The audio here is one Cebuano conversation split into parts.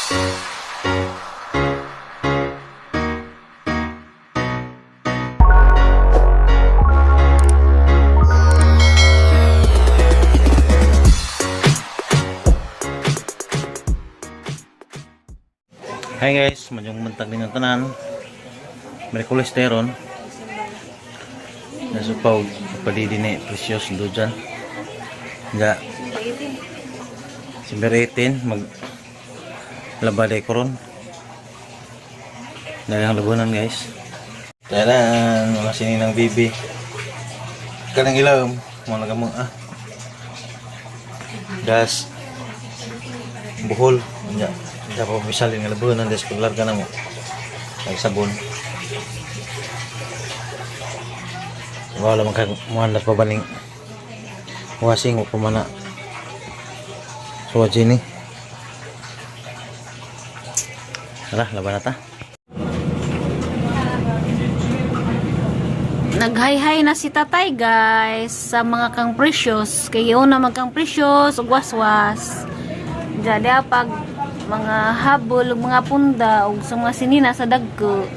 Hi guys, madyong buntag din ang tanan. Merkulis teron. Nasa pa palidi ni Precious Dujan. Nga December 18 mag labada ko ron. Dagang labunan, guys. Taran, mga sininang bibi. Kanang ilawom, mga nagamong ah. Gas buhol. Nya, dapat misalin nga labunan des paglarga na mo. Ay sabon. Wala man kag muandas pa baning washing o pamana. So ni. Tara, laban na ta. Naghay-hay na si tatay, guys, sa mga kang Precious. Kay una man kang Precious ug waswas. Jadi pag mga habol ug mga punda ug sa mga sinina sa dagko.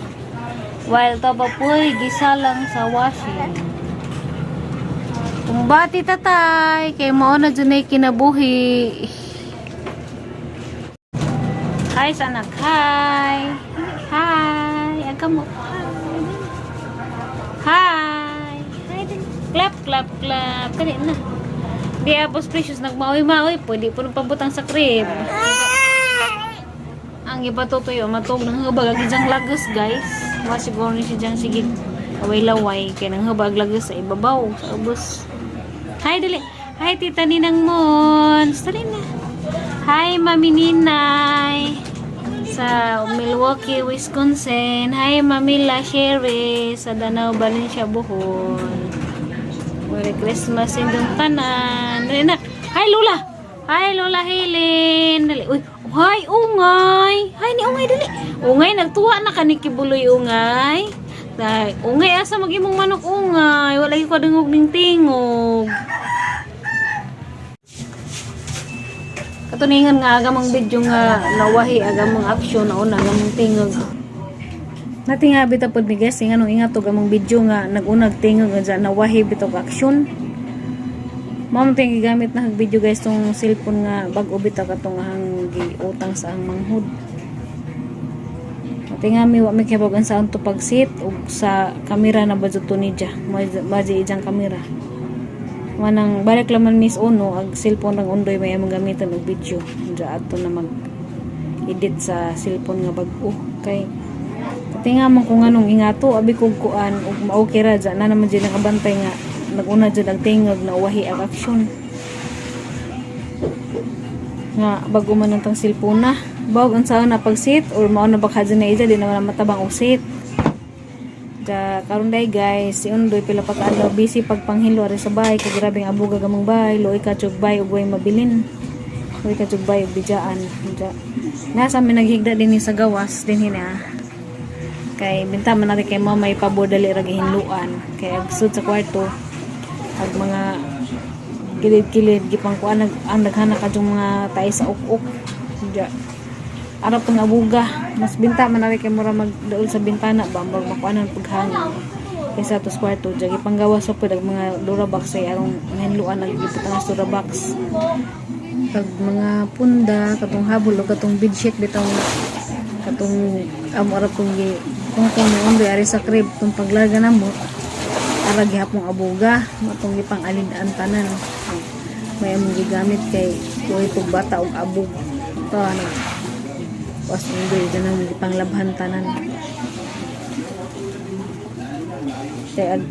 While to pa po'y gisalang sa washing. Kumbati, tatay, kay mao na dyan ay kinabuhi. Hi sa anak, hi. Hi, aga mo. Hi. Hi din. Clap, clap, clap. Kani na. Di apos Precious nagmaoy-maoy, pwede po nung pabutang sa crib. Ang iba tutuyo, matog nang hubag ang ijang lagos, guys. Wa siguro ni siya diyang sige laway-laway kay nang hubag lagos sa ibabaw, sa ubos. Hi dali. Hi, Tita Ninang Mons. Dali na. Hi, Mami Ninay sa Milwaukee, Wisconsin. Hi, Mamila Sherry sa Danau, Valencia, Bohol. Merry Christmas indong tanan. Dali na. Hi, Lola. Hi, Lola Helen. Dali. Uy, hi, Ungay. Hi, ni Ungay, dali. Ungay, nagtuwa na ka ni Kibuloy, Ungay. Dahil, Ungay, asa mag-imong manok, Ungay. Wala yung kadungog ning tingog. Katuningan nga aga mang video nga nawahi aga mang action na una aga mang tingog. Natinga bitaw pod mi, guys, nga nung ingat og among video nga nagunag tingog nga dyan, nawahi bitaw og action. Mao man ting gigamit na video, guys, tong cellphone nga bag-o bitaw katong ang giutang sa ang manghud. Natinga mi wa mi kay ang saan to pag-set ug sa kamera na ba jud to ni dya. Maji ijang kamera. Manang balik laman miss uno ag cellphone ang undoy may among gamiton og video. Diya adto na mag edit sa cellphone nga bag-o kay tinga man kung anong ingato abi kog kuan ug ma-okay ra dya na naman dyan nakabantay nga naguna dyan ang tingog na uwahi ang action nga bago man ang tang cellphone na bawag ang saan na pag-sit or mao na baka dyan na ija di naman na matabang og sit. Da karon day, guys, si Undoy pila pa kaadlaw busy pagpanghilo ari sa bahay kay grabe ang abuga gamong bahay, luoy ka jug bay ug way mabilin. Luoy ka jug bay ug bijaan. Da nasa mi naghigda din sa gawas din hina. Kay binta man natin kay mama pabor dali ra gihinluan. Kay agsud sa kwarto ag mga kilid-kilid gipangkuan nag ang daghana ka mga tae sa uk-uk. Da arap tong abuga mas binta man nari kay mura magdaol sa bintana ba mag makuanan paghangin kaysa ato sa kwarto. Diya gipanggawas sa pud ang mga Durabox ay arong mahinluan ang gibutang sa Durabox kag mga punda katong habol o katong bedsheet bitaw katong amo arap kong gi kung ni ari sa crib tong paglarga namo ara gihapong abuga matong gipang alid-an tanan may among gigamit kay kuy pug bata og abog to ano was undoy dyan ang gipanglabhan tanan kay ag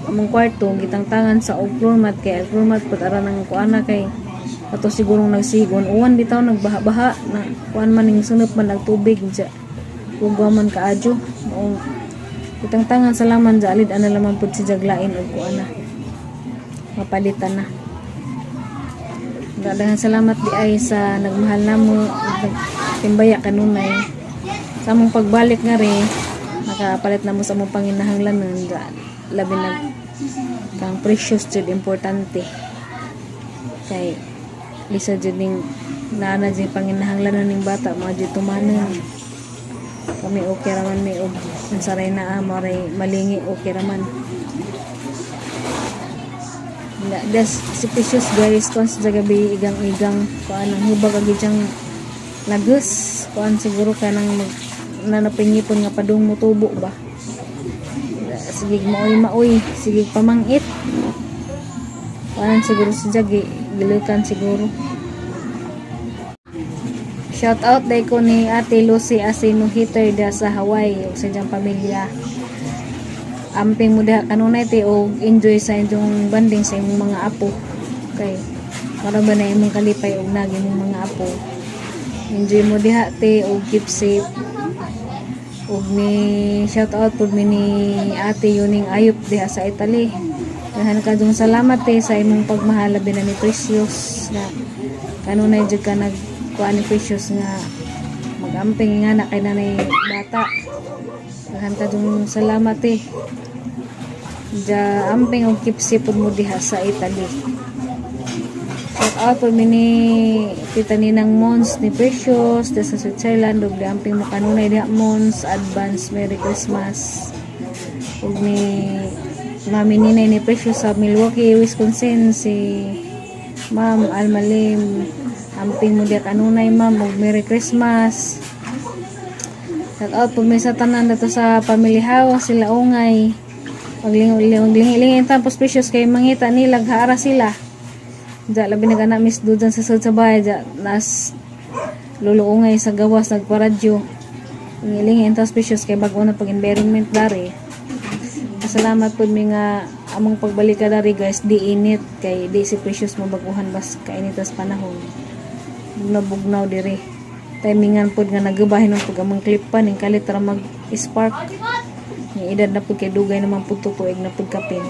among kwarto gitangtangan sa og floor mat kay ag floor mat pud ara nang kuana kay ato sigurong nagsigon uwan bitaw nagbaha-baha na kuan man ning sunop man nagtubig dya ugwa man kaadyo maong gitangtangan sa laman dya alid ana laman pud si jaglain og kuana mapalitan na. Daghang salamat di ay sa nagmahal namo timbaya kanunay sa among pagbalik nga rin nakapalit na mo sa among panginahanglanon labi na kang Precious jud importante kay lisa jud ning Naa na jud panginahanglan ning bata, mao jud tumanon. Kami okay raman mi og unsa ray naa, mao ray malingi, okay raman. Na, des, si Precious, guys, kuan sa gabi, igang-igang, kuan ang hubag agi diyang lagus, kuan siguro kanang mag nanapingipon nga padung motubo ba. Sige maoy maoy, sige pamangit. Kuan siguro si Jagi, gilukan siguro. Shout out day ko ni Ate Lucy Asino Hitter da sa Hawaii ug sa iyang pamilya. Amping mo diha kanunay, te, og enjoy sa inyong bonding sa imong mga apo. Kay para ba na imong kalipay og nagi imong mga apo. Enjoy mo diha, te, og keep safe. Ug ni shout out pud mi ni Ate Yuning Ayop diha sa Italy. Daghan kadung salamat, te, sa imong pagmahal labi na ni Precious na kanunay jud ka nag kuan ni Precious nga magamping nga na kay nanay bata. Daghan kadung salamat, te. Ja, amping og keep safe pud mo diha sa Italy. Shout out po mi ni Tita Ninang Mons ni Precious diha sa Switzerland ug amping mo kanunay diha, Mons. Advance Merry Christmas. Ug ni Mami Ninay ni Precious sa Milwaukee, Wisconsin, si Ma'am Almalim. Amping mo diha kanunay, ma'am, ug Merry Christmas. Shout out po mi sa tanan dito sa family house, sila Ungay. Paglingi tapos Precious kay mangita nila haara sila. Ja, labi na na miss do dyan sa sud sa bahay ja nas luluungay sa gawas nagparadyo. Lingi tapos Precious kay bag-o na pag environment dari. Salamat pud mi nga among pagbalik ka dari, guys, di init kay di si Precious mabaguhan bas kainitas panahon. Bugnaw diri. Timingan pud nga nagabahin ng pag among clip pa ning kalit ra mag spark. Ni edad na pud kay dugay naman pud to, tuig na pud kapin.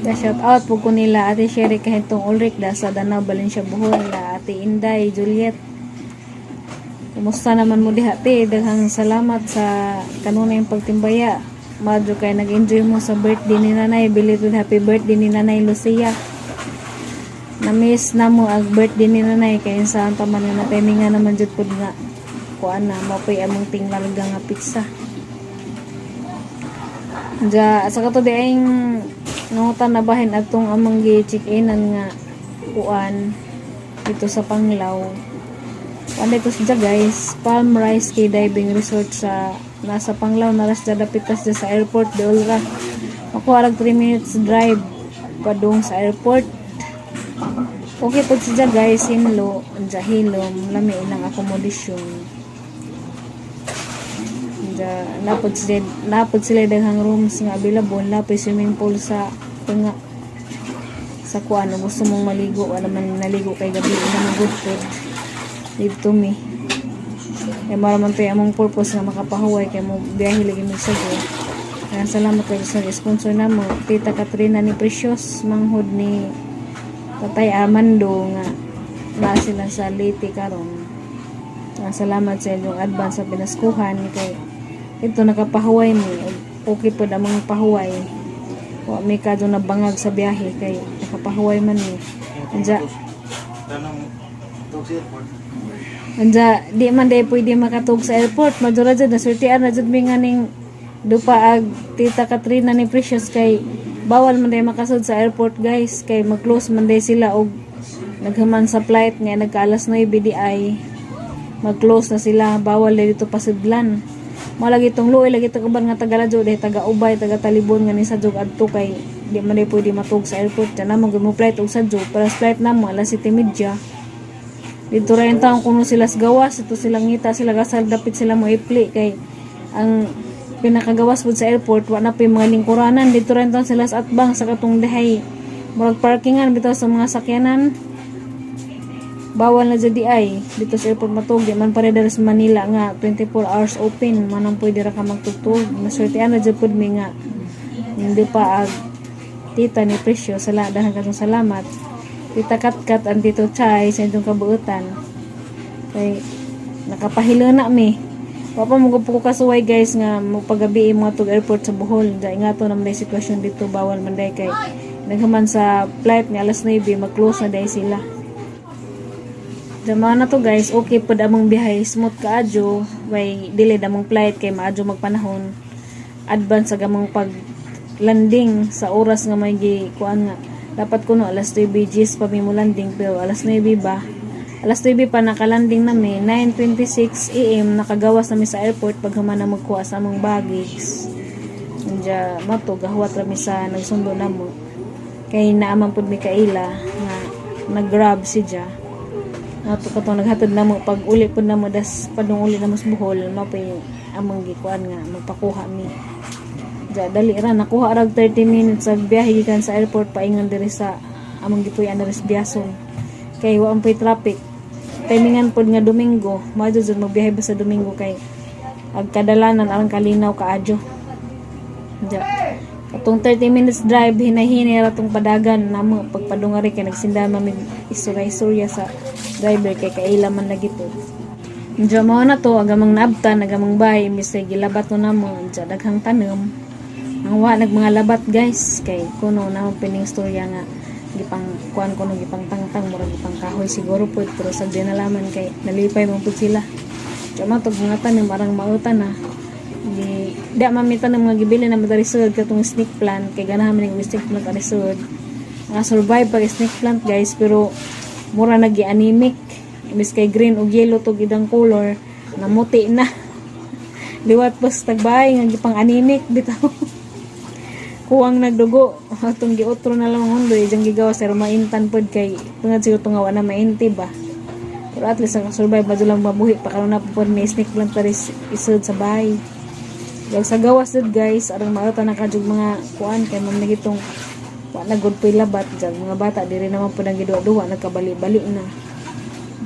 Da shout out po ko nila Ate Sherry Kahintong Ulrich da sa Danau, Valencia, Bohol, la Ate Inday Juliet. Kumusta naman mo diha, te? Daghang salamat sa kanunay pagtimbaya. Madyo kay nag-enjoy mo sa birthday ni Nanay. Belated happy birthday ni Nanay Lucia. Na-miss na mo ang birthday ni Nanay kay sa pa man nga na naman jud pud nga kuan na mao pay among tinglarga nga pizza. Ja, sa kato di ay nangutan na bahin atong among gi check-inan nga kuan dito sa Panglao. Kuan dito siya, guys, Palm Rice Cay Diving Resort sa nasa Panglao na ras dapit tas sa airport de Olra. Makuha rag 3 minutes drive padung sa airport. Okay po siya, guys, hinlo, anja hilom, lami ilang accommodation. Anja napod sila daghang rooms nga available, napoy swimming pool sa tunga sa kuan gusto mong maligo, wala man naligo kay gabi na good food dito mi. Kay mara man to'y among purpose nga makapahuway kay mo biyahe lagi mig Cebu. Kaya salamat kay sa sponsor namo, Tita Katrina ni Precious, manghod ni Tatay Armando nga naa sila sa Leyte karon. Salamat sa inyong advance sa pinaskuhan kay ito nakapahuway mi. Okay po among pahuway. Wa mi kadto nabangag sa biyahe kay nakapahuway man mi. Anja Tanong tug sa airport. Anja di man day pwede makatug sa airport. Madura jud nasurtian na jud mi nga ning dupa ag Tita Katrina ni Precious kay bawal man day makasud sa airport, guys, kay mag-close man day sila og naghuman sa flight nga nagka alas 9 di ay mag-close na sila, bawal day dito pasudlan. Mao lagi tong luoy lagi tong uban nga taga Ladyo dahil taga Ubay, taga Talibon nga ni sa jog adto kay di man day pwede matug sa airport. Diyan na mo flight og sa jog para sa flight namo alas 7:30. Dito ra yung taong kuno sila sa gawas, ito sila ngita sila gasal dapit sila mo ipli kay ang pinakagawas pud sa airport wa na pa yung mga lingkuranan. Dito ra yung taong sila sa atbang sa katong dihay murag parkingan bitaw sa mga sakyanan. Bawal na jud di ay dito sa airport matug, di man pare diri sa Manila nga 24 hours open manang pwede ra ka magtugtog. Naswertean na jud pud mi nga hindi pa ag tita ni Presyo sala. Daghan katong salamat, Tita Katkat and Tito Chay, sa inyong kabuutan kay nakapahilo na mi. Wa pa mo ko kasuway, guys, nga mo pagabi mga tug airport sa Bohol. Dahil nga to naman day sitwasyon dito, bawal man day kay Naghuman sa flight nga alas 9, mag-close na dahil sila. Dama na to, guys, okay pod among biyahe, smooth kaadyo, way delay among flight kay maadyo magpanahon. Advance sa among pag landing sa oras nga may gi kuan nga dapat kuno alas 9 gis pa mi mo landing, pero alas 9 ba, alas 9 pa nakalanding nami. 9:26 AM nakagawas nami sa airport paghuman na magkuha sa among baggage. Unya mo to, gahuwat ra mi sa nagsundo namo kay naaman pud mi kaila nga nag-grab si Ja nato katong naghatod namo pag uli pud namo das padung uli namo sa Bohol. Mao pa among gikuan nga magpakuha mi. Ja, dali ra nakuha rag 30 minutes sa biyahe gikan sa airport paingon diri sa among gipuy-an diri sa Biason kay wa man po'y traffic. Timingan pod nga Domingo, maayo jud magbiyahe ba sa Domingo kay ag kadalanan arang kalinaw kaadyo. Ja, katong 30 minutes drive, hinay-hinay ra tong padagan namo pagpadungari kay nagsinda man mig istorya-istorya sa driver kay kaila man lagi to. Diya mao na to, agamang naabtan, agamang bahay, imbis kay gilabat no namo, diya daghang tanom. Ang wa nag mga labat, guys, kay kuno na pining istorya nga gipang kuan kuno, gipang tangtang, murag gipang kahoy siguro pud, pero sa di nalaman kay nalipay man pud sila. Diya mo tog mga tanom arang mauta na. Di da man mi tanom nga gibili na madari sud, katong snake plant, kay ganahan man ning snake plant ari sud. Naka-survive pag snake plant, guys, pero mura nagi anemic. Imbis kay green ug yellow tog idang color, namuti na. Liwat pas tagbahay nga gipang anemic bitaw. Kuwang nagdugo. Atong giotro na lang ang hundoy, diyang gigawas pero maintan pod kay tungod siguro tunga wa na mainti ba. Pero at least naka-survive ba lang, mabuhi pa karon na pod, may snake plant pa rin isod sa bahay. Yung sa gawas dud, guys, arang maota na kadyog mga kuan kay man nagitong wa na good po'y labat dyan. Mga bata diri naman po nang giduwa-duwa, nagkabali-bali na.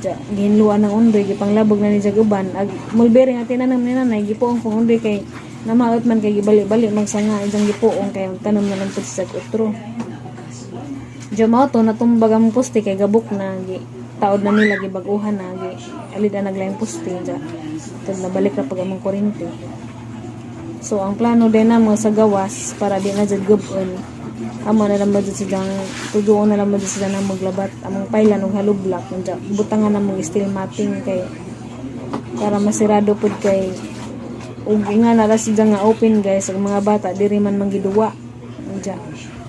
Diya, gihinluan ng undoy, gipanglabog na ni jag uban. Ag mulberry nga tinanom ni nanay, gipuong kong undoy kay namaot man kay gibali-bali magsanga ijang gipuong, kay magtanom na lang pud sa utro. Diya mao to, natumbag ang poste kay gabok na, gi taod na nila, gibag-uhan na, gi alid na naglayang poste diya. Tug nabalik na pag among kuryente. So ang plano din namo sa gawas para di na jud gubon. Amo na lang mo jud silang tuduon na lang mo jud sila na maglabat among pailan og hollow block, unya butangan na mong steel matting kay para masirado pud kay ug nga na ra sila nga open, guys, ang mga bata diri man manggiduwa. Unya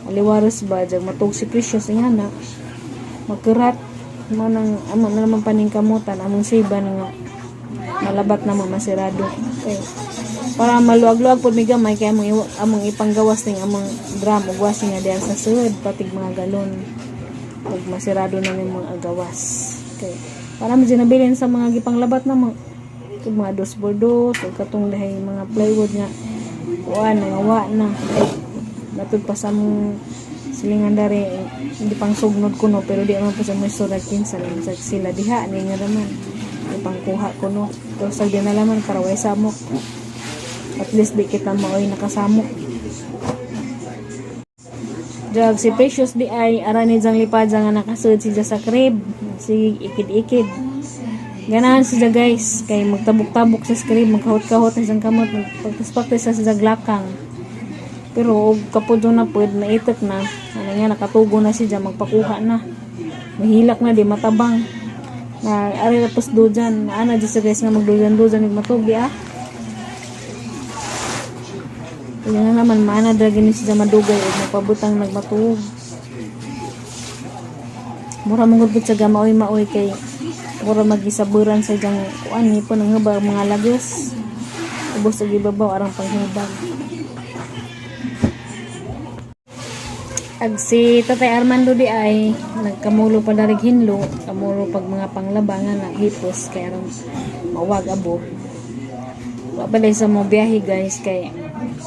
aliwaros ba jag matug si Precious nga na magkurat mo nang amo na naman paning kamutan among siban nga malabat na mo masirado kay para maluwag-luwag pud mi gamay kay among ipanggawas ning among drum ug washing nga diyan sa sud, patig mga galon ug masirado na ning mga gawas kay para mo nabilin sa mga gipanglabat na mo ug mga dos por dos ug katong dahay mga plywood nga kuan nga wa na natud pa sa among silingan dari hindi pang sugnod kuno, pero di man po sa mga istorya kinsa lang sa sila diha ni nga naman ipangkuha kuno, pero sa di nalaman para way samok, at least di kita maoy nakasamok. Jag si Precious di ay ara ni jang lipad nga nakasud siya sa crib, sige ikid-ikid. Ganahan siya, guys, kay magtabok-tabok sa crib, magkahot-kahot na siyang kamot, magpagtas-pagtas sa siya glakang. Pero og kapudyo na pud naitak na, ano nga nakatugo na siya, magpakuha na. Mahilak na di matabang. Na ari tapos dujan, ana di siya, guys, nga magdujan-dujan ug matugi ah. Kaya na naman maana dra gini siya madugay ug magpabutang nagmatuog. Mura mong gud sa maoy-maoy kay mura magisaburan sa iyang kuan ni po nang hubag mga lagos. Ubos og ibabaw arang panghubag. Ag si Tatay Armando di ay nagkamulo pa darig hinlo, kamulo pag mga panglaba nga naghipos kay aron mawag abo. Wa pa sa mo biyahe, guys, kay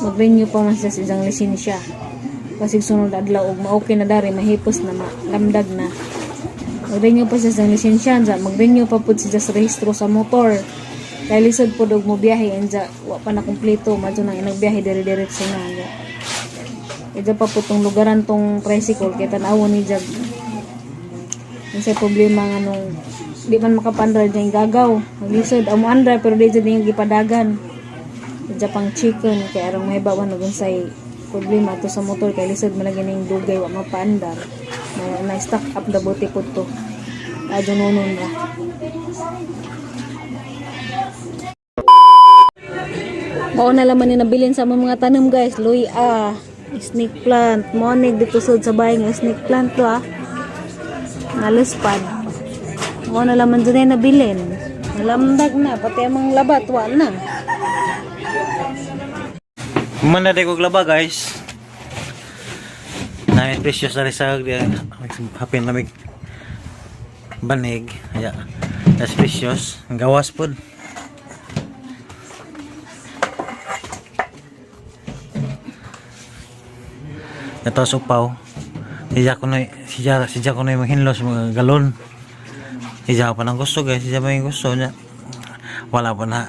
mag-renew pa man siya sa isang lisensya. Basig sunod adlaw og ma-okay na dari, mahipos na, malamdag na. Mag-renew pa siya sa lisensya, dya, mag-renew pa pud siya sa rehistro sa motor. Kay lisod pud og mo biyahe anja wa pa na kumpleto, madto nang inagbiyahe dire-diretso na. Dya. Ija pa po tong lugaran tong tricycle kay tan-awon ni Jag. Unsay problema nga nung di man makapandar dyan gagaw. Maglisod amo andar pero di jud niya gipadagan. Ija pang chicken kay arang mahibawan og unsay Problema to sa motor kay lisod man lagi ning dugay wa mapaandar. Na stock up na buti pud to. Adyo nunon ra. Mao na laman ni nabilin sa among mga tanom, guys. Luya, snake plant. Mao ni dito sud sa bahay nga snake plant to ah. Naluspad. Mao na laman dyan ay nabilin. Nalamdag na pati ang mga labat wa na. Mana day kog laba, guys. Namin precious na sa di hapin lamig banig. Aya. That's precious. Ang gawas pod. Ito upaw. Siya ko na yung hinlos mga galon. Siya pa nang gusto, guys. Siya pa yung gusto niya. Wala pa na.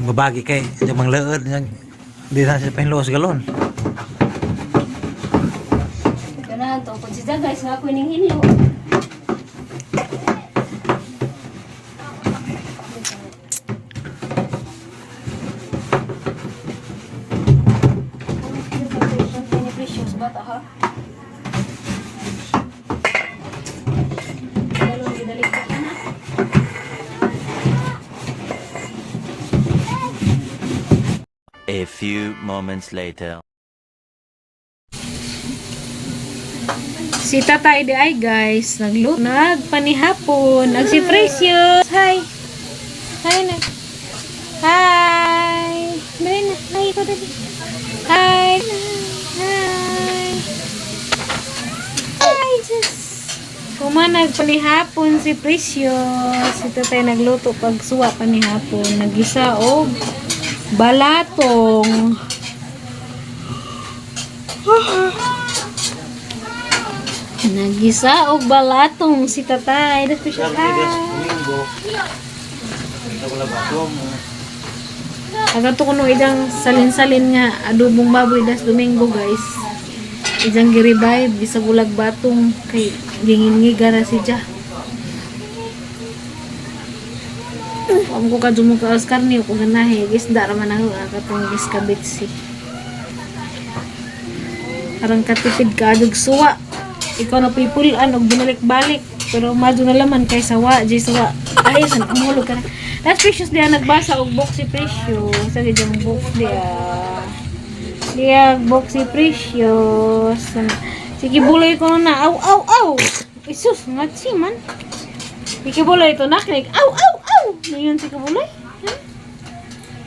Babagi kay siya mang leod niya. Di na siya pahinlos galon. Ganahan to pud siya, guys, nga ako ning hinlo. Precious bata ha. Dalon gidalik ka na. A few moments later. Si Tatay di ay, guys, nagluto, nagpanihapon, nagsi Precious. Hi. Hi na. Hi. Dali na. Hi ko dali. Hi. Hi. Hi, Jesus. Kuma nagpanihapon si Precious. Si Tatay nagluto pag suwa panihapon. Nagisa og balatong. Nagisa og balatong si Tatay. Das Precious. Hi. Domingo. Agato ko nung idang salin-salin nga adobong baboy das Domingo, guys. Idang gi-revive bisag ulag batong kay gingin-ngiga ra si Ja. Am ko kadto mo ka Oscar ni ko ganahe isda ra man ako ah, katong iskabitsi. Arang katipid ka adog suwa. Ikaw na pipulan og binalik-balik pero madyo na laman kay sawa, jay sawa. Ay, san amulog ka na. That's Precious diya nagbasa og book si Precious. Sa diyan book diya. Diya book si Precious. Sige buloy ko na. Aw aw aw. Isus, ngatsi man. Sige buloy ito na klik. Aw aw aw. Ngayon si kabuloy. Ha?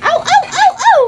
Aw aw aw aw.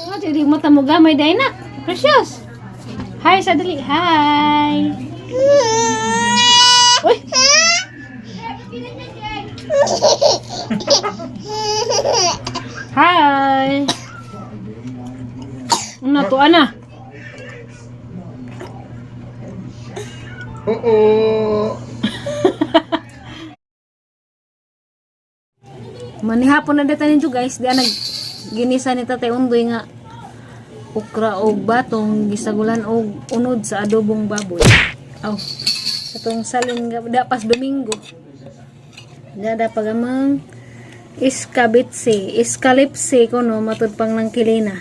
Oh, jadi mata mo gamay dahil na. Precious. Hi, sa dali. Hi. Uy. Hi. Ano to, ana? Oo. Manihapon na data ninyo, guys. Di nag ginisa ni Tatay Undoy nga okra og batong gisagulan og unod sa adobong baboy. Aw. Atong salin nga da pas Domingo. Dada pagamang iskabitsi, iskalipsi kuno matud pang nang kilina.